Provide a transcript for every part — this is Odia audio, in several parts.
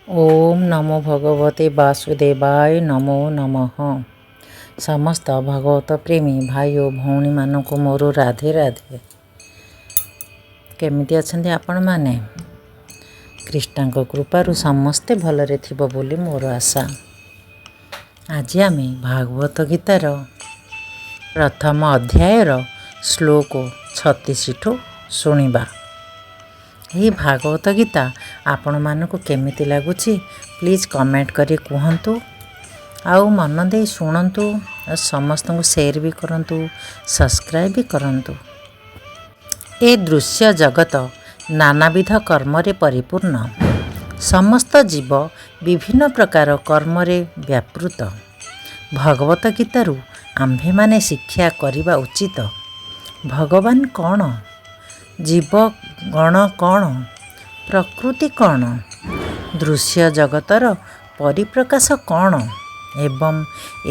ଓମ୍ ନମୋ ଭଗବତେ ବାସୁଦେବାୟ ନମୋ ନମଃ। ସମସ୍ତ ଭଗବତ ପ୍ରେମୀ ଭାଇ ଓ ଭଉଣୀମାନଙ୍କୁ ମୋର ରାଧେ ରାଧେ। କେମିତି ଅଛନ୍ତି ଆପଣମାନେ? କୃଷ୍ଣଙ୍କ କୃପାରୁ ସମସ୍ତେ ଭଲରେ ଥିବ ବୋଲି ମୋର ଆଶା। ଆଜି ଆମେ ଭାଗବତ ଗୀତାର ପ୍ରଥମ ଅଧ୍ୟାୟର ଶ୍ଲୋକ 36ଠୁ ଶୁଣିବା। ଏହି ଭାଗବତ ଗୀତା ଆପଣମାନଙ୍କୁ କେମିତି ଲାଗୁଛି, ପ୍ଲିଜ୍ କମେଣ୍ଟ କରି କୁହନ୍ତୁ, ଆଉ ମନ ଦେଇ ଶୁଣନ୍ତୁ, ଆଉ ସମସ୍ତଙ୍କୁ ସେୟାର ବି କରନ୍ତୁ, ସବସ୍କ୍ରାଇବ୍ ବି କରନ୍ତୁ। ଏ ଦୃଶ୍ୟ ଜଗତ ନାନାବିଧ କର୍ମରେ ପରିପୂର୍ଣ୍ଣ। ସମସ୍ତ ଜୀବ ବିଭିନ୍ନ ପ୍ରକାର କର୍ମରେ ବ୍ୟାପୃତ। ଭଗବତ ଗୀତାରୁ ଆମ୍ଭେମାନେ ଶିକ୍ଷା କରିବା ଉଚିତ, ଭଗବାନ କ'ଣ, ଜୀବଗଣ କ'ଣ, ପ୍ରକୃତି କ'ଣ, ଦୃଶ୍ୟ ଜଗତର ପରିପ୍ରକାଶ କ'ଣ ଏବଂ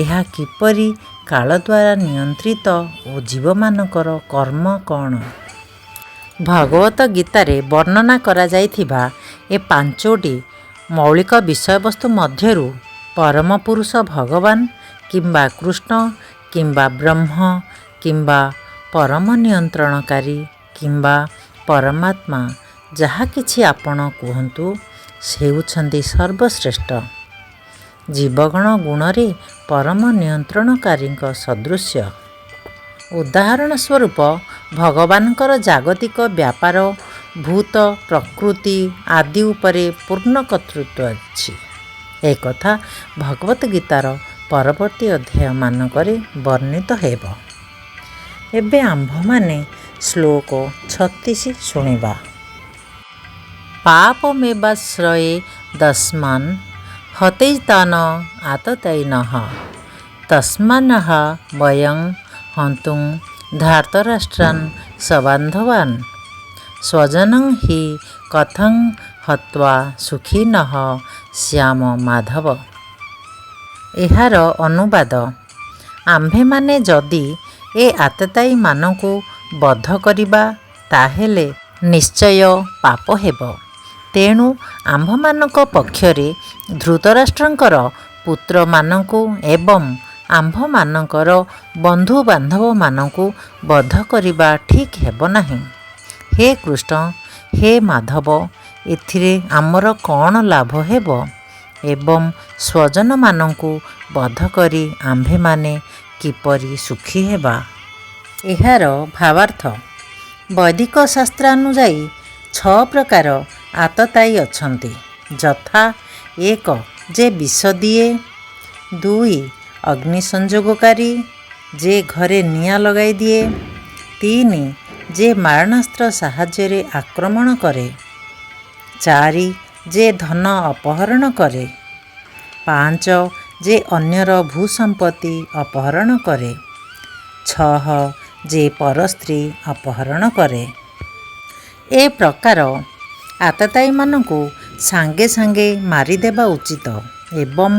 ଏହା କିପରି କାଳ ଦ୍ୱାରା ନିୟନ୍ତ୍ରିତ ଓ ଜୀବମାନଙ୍କର କର୍ମ କ'ଣ। ଭଗବତ ଗୀତାରେ ବର୍ଣ୍ଣନା କରାଯାଇଥିବା ଏ ପାଞ୍ଚୋଟି ମୌଳିକ ବିଷୟବସ୍ତୁ ମଧ୍ୟରୁ ପରମ ପୁରୁଷ ଭଗବାନ କିମ୍ବା କୃଷ୍ଣ କିମ୍ବା ବ୍ରହ୍ମ କିମ୍ବା ପରମ ନିୟନ୍ତ୍ରଣକାରୀ କିମ୍ବା ପରମାତ୍ମା, ଯାହା କିଛି ଆପଣ କୁହନ୍ତୁ, ହେଉଛନ୍ତି ସର୍ବଶ୍ରେଷ୍ଠ। ଜୀବଗଣ ଗୁଣରେ ପରମ ନିୟନ୍ତ୍ରଣକାରୀଙ୍କ ସଦୃଶ୍ୟ। ଉଦାହରଣ ସ୍ୱରୂପ, ଭଗବାନଙ୍କର ଜାଗତିକ ବ୍ୟାପାର, ଭୂତ, ପ୍ରକୃତି ଆଦି ଉପରେ ପୂର୍ଣ୍ଣ କର୍ତ୍ତୃତ୍ୱ ଅଛି। ଏକଥା ଭଗବତ ଗୀତାର ପରବର୍ତ୍ତୀ ଅଧ୍ୟାୟମାନଙ୍କରେ ବର୍ଣ୍ଣିତ ହେବ। ଏବେ ଆମ୍ଭମାନେ ଶ୍ଲୋକ 36 ଶୁଣିବା। ପାପମେବାଶ୍ରୟେ ଦସ୍ମାନ୍ ହତୈତାନ ଆତତାୟିନଃ ତସ୍ମାନ୍ନଃ ବୟଂ ହନ୍ତୁଂ ଧାର୍ତ୍ତରାଷ୍ଟ୍ରାନ୍ ସବାନ୍ଧବାନ୍ ସ୍ୱଜନଂ ହି କଥଂ ହତ୍ୱା ସୁଖିନଃ ଶ୍ୟାମ ମାଧବ। ଏହାର ଅନୁବାଦ, ଆମ୍ଭେମାନେ ଯଦି ଏ ଆତତାୟୀମାନଙ୍କୁ ବଧ କରିବା, ତାହେଲେ ନିଶ୍ଚୟ ପାପ ହେବ। ତେଣୁ ଆମ୍ଭମାନଙ୍କ ପକ୍ଷରେ ଧୃତରାଷ୍ଟ୍ରଙ୍କର ପୁତ୍ରମାନଙ୍କୁ ଏବଂ ଆମ୍ଭମାନଙ୍କର ବନ୍ଧୁବାନ୍ଧବମାନଙ୍କୁ ବଧ କରିବା ଠିକ୍ ହେବ ନାହିଁ। ହେ କୃଷ୍ଣ, ହେ ମାଧବ, ଏଥିରେ ଆମର କ'ଣ ଲାଭ ହେବ ଏବଂ ସ୍ୱଜନମାନଙ୍କୁ ବଧ କରି ଆମ୍ଭେମାନେ କିପରି ସୁଖୀ ହେବା? ଏହାର ଭାବାର୍ଥ, ବୈଦିକ ଶାସ୍ତ୍ରାନୁଯାୟୀ ଛଅ ପ୍ରକାର ଆତତାୟୀ ଅଛନ୍ତି, ଯଥା: 1, ଯେ ବିଷ ଦିଏ। 2, ଅଗ୍ନି ସଂଯୋଗକାରୀ, ଯେ ଘରେ ନିଆଁ ଲଗାଇ ଦିଏ। 3, ଯେ ମାରଣାସ୍ତ୍ର ସାହାଯ୍ୟରେ ଆକ୍ରମଣ କରେ। 4, ଯେ ଧନ ଅପହରଣ କରେ। 5, ଯେ ଅନ୍ୟର ଭୂସମ୍ପତ୍ତି ଅପହରଣ କରେ। 6, ଯେ ପରସ୍ତ୍ରୀ ଅପହରଣ କରେ। ଏ ପ୍ରକାର ଆତତାୟୀମାନଙ୍କୁ ସାଙ୍ଗେ ସାଙ୍ଗେ ମାରିଦେବା ଉଚିତ ଏବଂ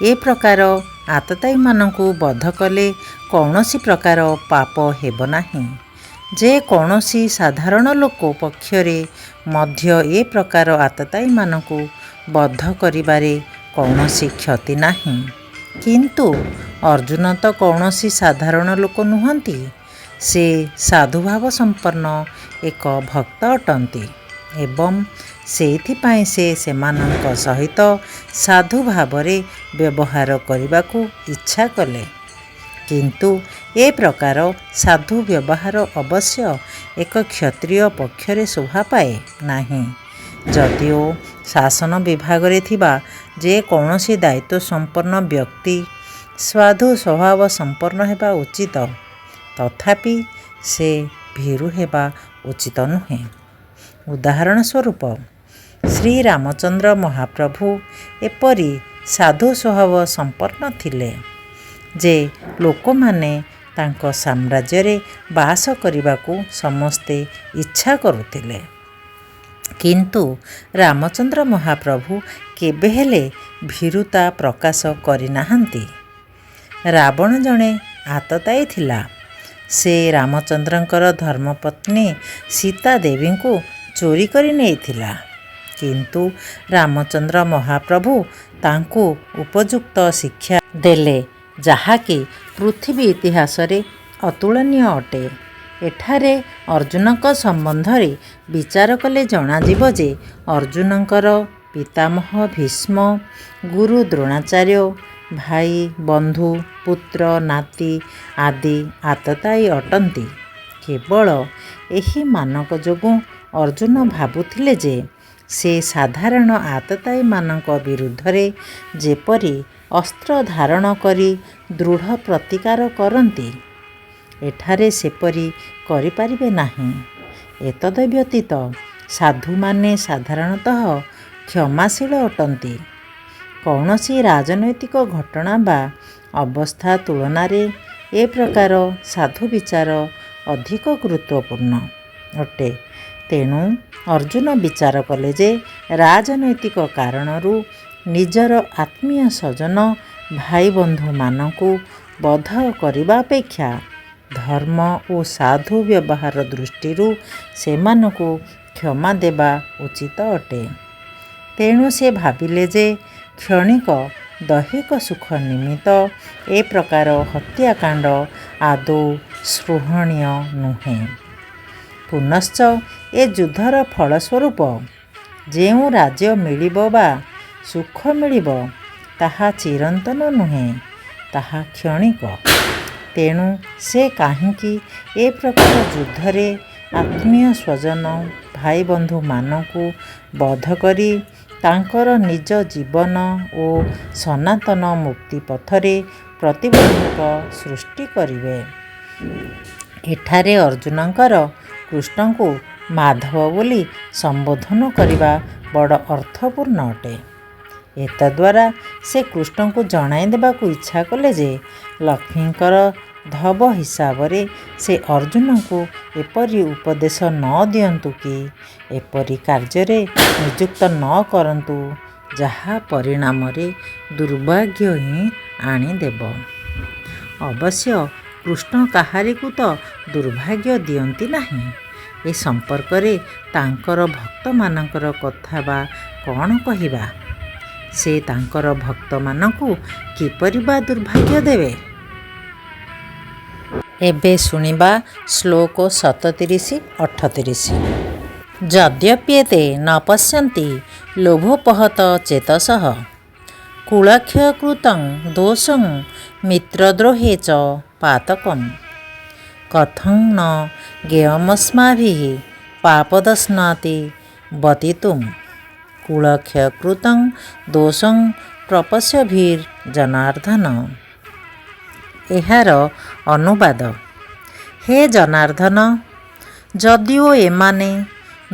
ଏ ପ୍ରକାର ଆତତାୟୀମାନଙ୍କୁ ବଧ କଲେ କୌଣସି ପ୍ରକାର ପାପ ହେବ ନାହିଁ। ଯେ କୌଣସି ସାଧାରଣ ଲୋକ ପକ୍ଷରେ ମଧ୍ୟ ଏ ପ୍ରକାର ଆତତାୟୀମାନଙ୍କୁ ବଧ କରିବାରେ କୌଣସି କ୍ଷତି ନାହିଁ। କିନ୍ତୁ ଅର୍ଜୁନ ତ କୌଣସି ସାଧାରଣ ଲୋକ ନୁହନ୍ତି। ସେ ସାଧୁଭାବ ସମ୍ପନ୍ନ ଏକ ଭକ୍ତ ଅଟନ୍ତି ଏବଂ ସେଇଥିପାଇଁ ସେ ସେମାନଙ୍କ ସହିତ ସାଧୁ ଭାବରେ ବ୍ୟବହାର କରିବାକୁ ଇଚ୍ଛା କଲେ। କିନ୍ତୁ ଏ ପ୍ରକାର ସାଧୁ ବ୍ୟବହାର ଅବଶ୍ୟ ଏକ କ୍ଷତ୍ରିୟ ପକ୍ଷରେ ଶୋଭା ପାଏ ନାହିଁ। ଯଦିଓ ଶାସନ ବିଭାଗରେ ଥିବା ଯେ କୌଣସି ଦାୟିତ୍ୱ ସମ୍ପନ୍ନ ବ୍ୟକ୍ତି ସାଧୁ ସ୍ୱଭାବ ସମ୍ପନ୍ନ ହେବା ଉଚିତ, ତଥାପି ସେ ଭୀରୁ ହେବା ଉଚିତ ନୁହେଁ। ଉଦାହରଣ ସ୍ୱରୂପ, ଶ୍ରୀରାମଚନ୍ଦ୍ର ମହାପ୍ରଭୁ ଏପରି ସାଧୁ ସ୍ୱଭାବ ସମ୍ପନ୍ନ ଥିଲେ ଯେ ଲୋକମାନେ ତାଙ୍କ ସାମ୍ରାଜ୍ୟରେ ବାସ କରିବାକୁ ସମସ୍ତେ ଇଚ୍ଛା କରୁଥିଲେ। କିନ୍ତୁ ରାମଚନ୍ଦ୍ର ମହାପ୍ରଭୁ କେବେହେଲେ ଭୀରୁତା ପ୍ରକାଶ କରିନାହାନ୍ତି। ରାବଣ ଜଣେ ଆତତାୟୀ ଥିଲା। ସେ ରାମଚନ୍ଦ୍ରଙ୍କର ଧର୍ମପତ୍ନୀ ସୀତା ଦେବୀଙ୍କୁ ଚୋରି କରି ନେଇଥିଲା। କିନ୍ତୁ ରାମଚନ୍ଦ୍ର ମହାପ୍ରଭୁ ତାଙ୍କୁ ଉପଯୁକ୍ତ ଶିକ୍ଷା ଦେଲେ, ଯାହାକି ପୃଥିବୀ ଇତିହାସରେ ଅତୁଳନୀୟ ଅଟେ। ଏଠାରେ ଅର୍ଜୁନଙ୍କ ସମ୍ବନ୍ଧରେ ବିଚାର କଲେ ଜଣାଯିବ ଯେ ଅର୍ଜୁନଙ୍କର ପିତାମହ ଭୀଷ୍ମ, ଗୁରୁ ଦ୍ରୋଣାଚାର୍ଯ୍ୟ, ଭାଇ, ବନ୍ଧୁ, ପୁତ୍ର, ନାତି ଆଦି ଆତତାୟୀ ଅଟନ୍ତି। କେବଳ ଏହିମାନଙ୍କ ଯୋଗୁଁ ଅର୍ଜୁନ ଭାବୁଥିଲେ ଯେ ସେ ସାଧାରଣ ଆତତାୟୀମାନଙ୍କ ବିରୁଦ୍ଧରେ ଯେପରି ଅସ୍ତ୍ର ଧାରଣ କରି ଦୃଢ଼ ପ୍ରତିକାର କରନ୍ତି, ଏଠାରେ ସେପରି କରିପାରିବେ ନାହିଁ। ଏତଦ୍‌ବ୍ୟତୀତ ସାଧୁମାନେ ସାଧାରଣତଃ କ୍ଷମାଶୀଳ ଅଟନ୍ତି। କୌଣସି ରାଜନୈତିକ ଘଟଣା ବା ଅବସ୍ଥା ତୁଳନାରେ ଏ ପ୍ରକାର ସାଧୁ ବିଚାର ଅଧିକ ଗୁରୁତ୍ୱପୂର୍ଣ୍ଣ ଅଟେ। ତେଣୁ ଅର୍ଜୁନ ବିଚାର କଲେ ଯେ ରାଜନୈତିକ କାରଣରୁ ନିଜର ଆତ୍ମୀୟସ୍ୱଜନ, ଭାଇବନ୍ଧୁମାନଙ୍କୁ ବଧ କରିବା ଅପେକ୍ଷା ଧର୍ମ ଓ ସାଧୁ ବ୍ୟବହାର ଦୃଷ୍ଟିରୁ ସେମାନଙ୍କୁ କ୍ଷମା ଦେବା ଉଚିତ ଅଟେ। ତେଣୁ ସେ ଭାବିଲେ ଯେ କ୍ଷଣିକ ଦୈହିକ ସୁଖ ନିମିତ୍ତ ଏ ପ୍ରକାର ହତ୍ୟାକାଣ୍ଡ ଆଦୌ ସ୍ପୃହଣୀୟ ନୁହେଁ। ପୁନଶ୍ଚ ଏ ଯୁଦ୍ଧର ଫଳସ୍ୱରୂପ ଯେଉଁ ରାଜ୍ୟ ମିଳିବ ବା ସୁଖ ମିଳିବ, ତାହା ଚିରନ୍ତନ ନୁହେଁ, ତାହା କ୍ଷଣିକ। ତେଣୁ ସେ କାହିଁକି ଏ ପ୍ରକାର ଯୁଦ୍ଧରେ ଆତ୍ମୀୟସ୍ୱଜନ, ଭାଇବନ୍ଧୁମାନଙ୍କୁ ବଧ କରି ତାଙ୍କର ନିଜ ଜୀବନ ଓ ସନାତନ ମୁକ୍ତି ପଥରେ ପ୍ରତିବନ୍ଧକ ସୃଷ୍ଟି କରିବେ? ଏଠାରେ ଅର୍ଜୁନଙ୍କର କୃଷ୍ଣଙ୍କୁ ମାଧବ ବୋଲି ସମ୍ବୋଧନ କରିବା ବଡ଼ ଅର୍ଥପୂର୍ଣ୍ଣ ଅଟେ। ଏତଦ୍ଦ୍ୱାରା ସେ କୃଷ୍ଣଙ୍କୁ ଜଣାଇ ଦେବାକୁ ଇଚ୍ଛା କଲେ ଯେ ଲକ୍ଷ୍ମୀଙ୍କର ଧବ ହିସାବରେ ସେ ଅର୍ଜୁନଙ୍କୁ ଏପରି ଉପଦେଶ ନ ଦିଅନ୍ତୁ କି ଏପରି କାର୍ଯ୍ୟରେ ନିଯୁକ୍ତ ନ କରନ୍ତୁ, ଯାହା ପରିଣାମରେ ଦୁର୍ଭାଗ୍ୟ ହିଁ ଆଣିଦେବ। ଅବଶ୍ୟ କୃଷ୍ଣ କାହାରିକୁ ତ ଦୁର୍ଭାଗ୍ୟ ଦିଅନ୍ତି ନାହିଁ। ଏ ସମ୍ପର୍କରେ ତାଙ୍କର ଭକ୍ତମାନଙ୍କର କଥା ବା କ'ଣ କହିବା? ସେ ତାଙ୍କର ଭକ୍ତମାନଙ୍କୁ କିପରି ବା ଦୁର୍ଭାଗ୍ୟ ଦେବେ? ଏବେ ଶୁଣିବା ଶ୍ଲୋକ 37, 38। ଯଦ୍ୟପ୍ୟେତେ ନ ପଶ୍ୟନ୍ତି ଲୋଭୋପହତ ଚେତସଃ କୁଳକ୍ଷୟକୃତଂ ଦୋଷଂ ମିତ୍ରଦ୍ରୋହେ ଚ ପାତକମ୍ କଥଂ ନ ଜ୍ଞେୟମସ୍ମାଭିଃ ପାପଦଂଶନାତି ବର୍ତ୍ତିତୁମ୍ କୁଳକ୍ଷୟକୃତଂ ଦୋଷଂ ପ୍ରପଶ୍ୟଭିର୍ଜନାର୍ଦ୍ଦନ। ଏହାର ଅନୁବାଦ: ହେ ଜନାର୍ଦ୍ଦନ! ଯଦିଓ ଏମାନେ,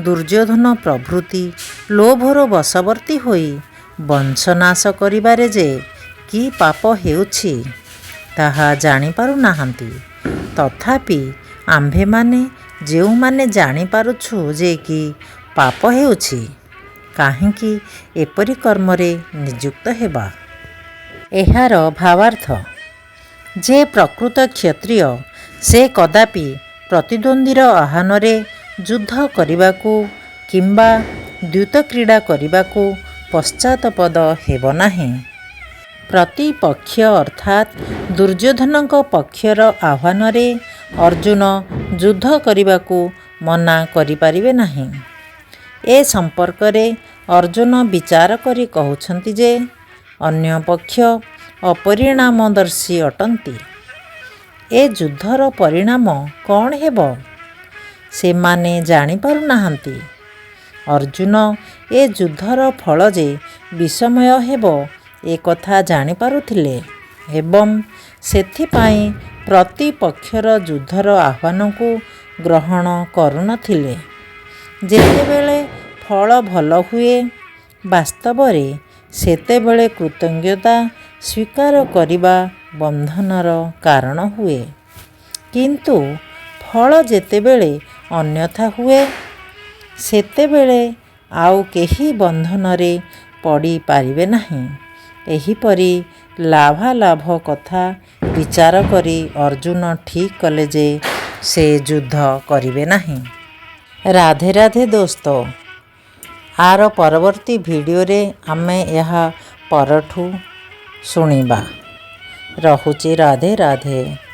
ଦୁର୍ଯ୍ୟୋଧନ ପ୍ରଭୃତି, ଲୋଭର ବଶବର୍ତ୍ତୀ ହୋଇ ବଂଶନାଶ କରିବାରେ ଯେ କି ପାପ ହେଉଛି, ତାହା ଜାଣିପାରୁନାହାନ୍ତି, ତଥାପି ଆମ୍ଭେମାନେ ଯେଉଁମାନେ ଜାଣିପାରୁଛୁ ଯେ କି ପାପ ହେଉଛି, କାହିଁକି ଏପରି କର୍ମରେ ନିଯୁକ୍ତ ହେବା? ଏହାର ଭାବାର୍ଥ: ଯେ ପ୍ରକୃତ କ୍ଷତ୍ରିୟ, ସେ କଦାପି ପ୍ରତିଦ୍ୱନ୍ଦ୍ୱୀର ଆହ୍ୱାନରେ ଯୁଦ୍ଧ କରିବାକୁ କିମ୍ବା ଦ୍ୟୁତକ୍ରୀଡ଼ା କରିବାକୁ ପଶ୍ଚାତ୍ପଦ ହେବ ନାହିଁ। ପ୍ରତିପକ୍ଷ ଅର୍ଥାତ୍ ଦୁର୍ଯ୍ୟୋଧନଙ୍କ ପକ୍ଷର ଆହ୍ୱାନରେ ଅର୍ଜୁନ ଯୁଦ୍ଧ କରିବାକୁ ମନା କରିପାରିବେ ନାହିଁ। ଏ ସମ୍ପର୍କରେ ଅର୍ଜୁନ ବିଚାର କରି କହୁଛନ୍ତି ଯେ ଅନ୍ୟ ପକ୍ଷ ଅପରିଣାମଦର୍ଶୀ ଅଟନ୍ତି। ଏ ଯୁଦ୍ଧର ପରିଣାମ କ'ଣ ହେବ, ସେମାନେ ଜାଣିପାରୁନାହାନ୍ତି। ଅର୍ଜୁନ ଏ ଯୁଦ୍ଧର ଫଳ ଯେ ବିଷମୟ ହେବ, ଏ କଥା ଜାଣିପାରୁଥିଲେ ଏବଂ ସେଥିପାଇଁ ପ୍ରତିପକ୍ଷର ଯୁଦ୍ଧର ଆହ୍ୱାନକୁ ଗ୍ରହଣ କରୁନଥିଲେ। ଯେତେବେଳେ ଫଳ ଭଲ ହୁଏ, ବାସ୍ତବରେ ସେତେବେଳେ କୃତଜ୍ଞତା ସ୍ୱୀକାର କରିବା ବନ୍ଧନର କାରଣ ହୁଏ; କିନ୍ତୁ ଫଳ ଯେତେବେଳେ ଅନ୍ୟଥା ହୁଏ, ସେତେବେଳେ ଆଉ କେହି ବନ୍ଧନରେ ପଡ଼ିପାରିବେ ନାହିଁ। ଏହିପରି ଲାଭାଲାଭ କଥା ବିଚାର କରି ଅର୍ଜୁନ ଠିକ୍ କଲେ ଯେ ସେ ଯୁଦ୍ଧ କରିବେ ନାହିଁ। ରାଧେ ରାଧେ ଦୋସ୍ତ। ଆର ପରବର୍ତ୍ତୀ ଭିଡ଼ିଓରେ ଆମେ ଏହା ପରଠୁ ଶୁଣିବା। ରହୁଛି, ରାଧେ ରାଧେ।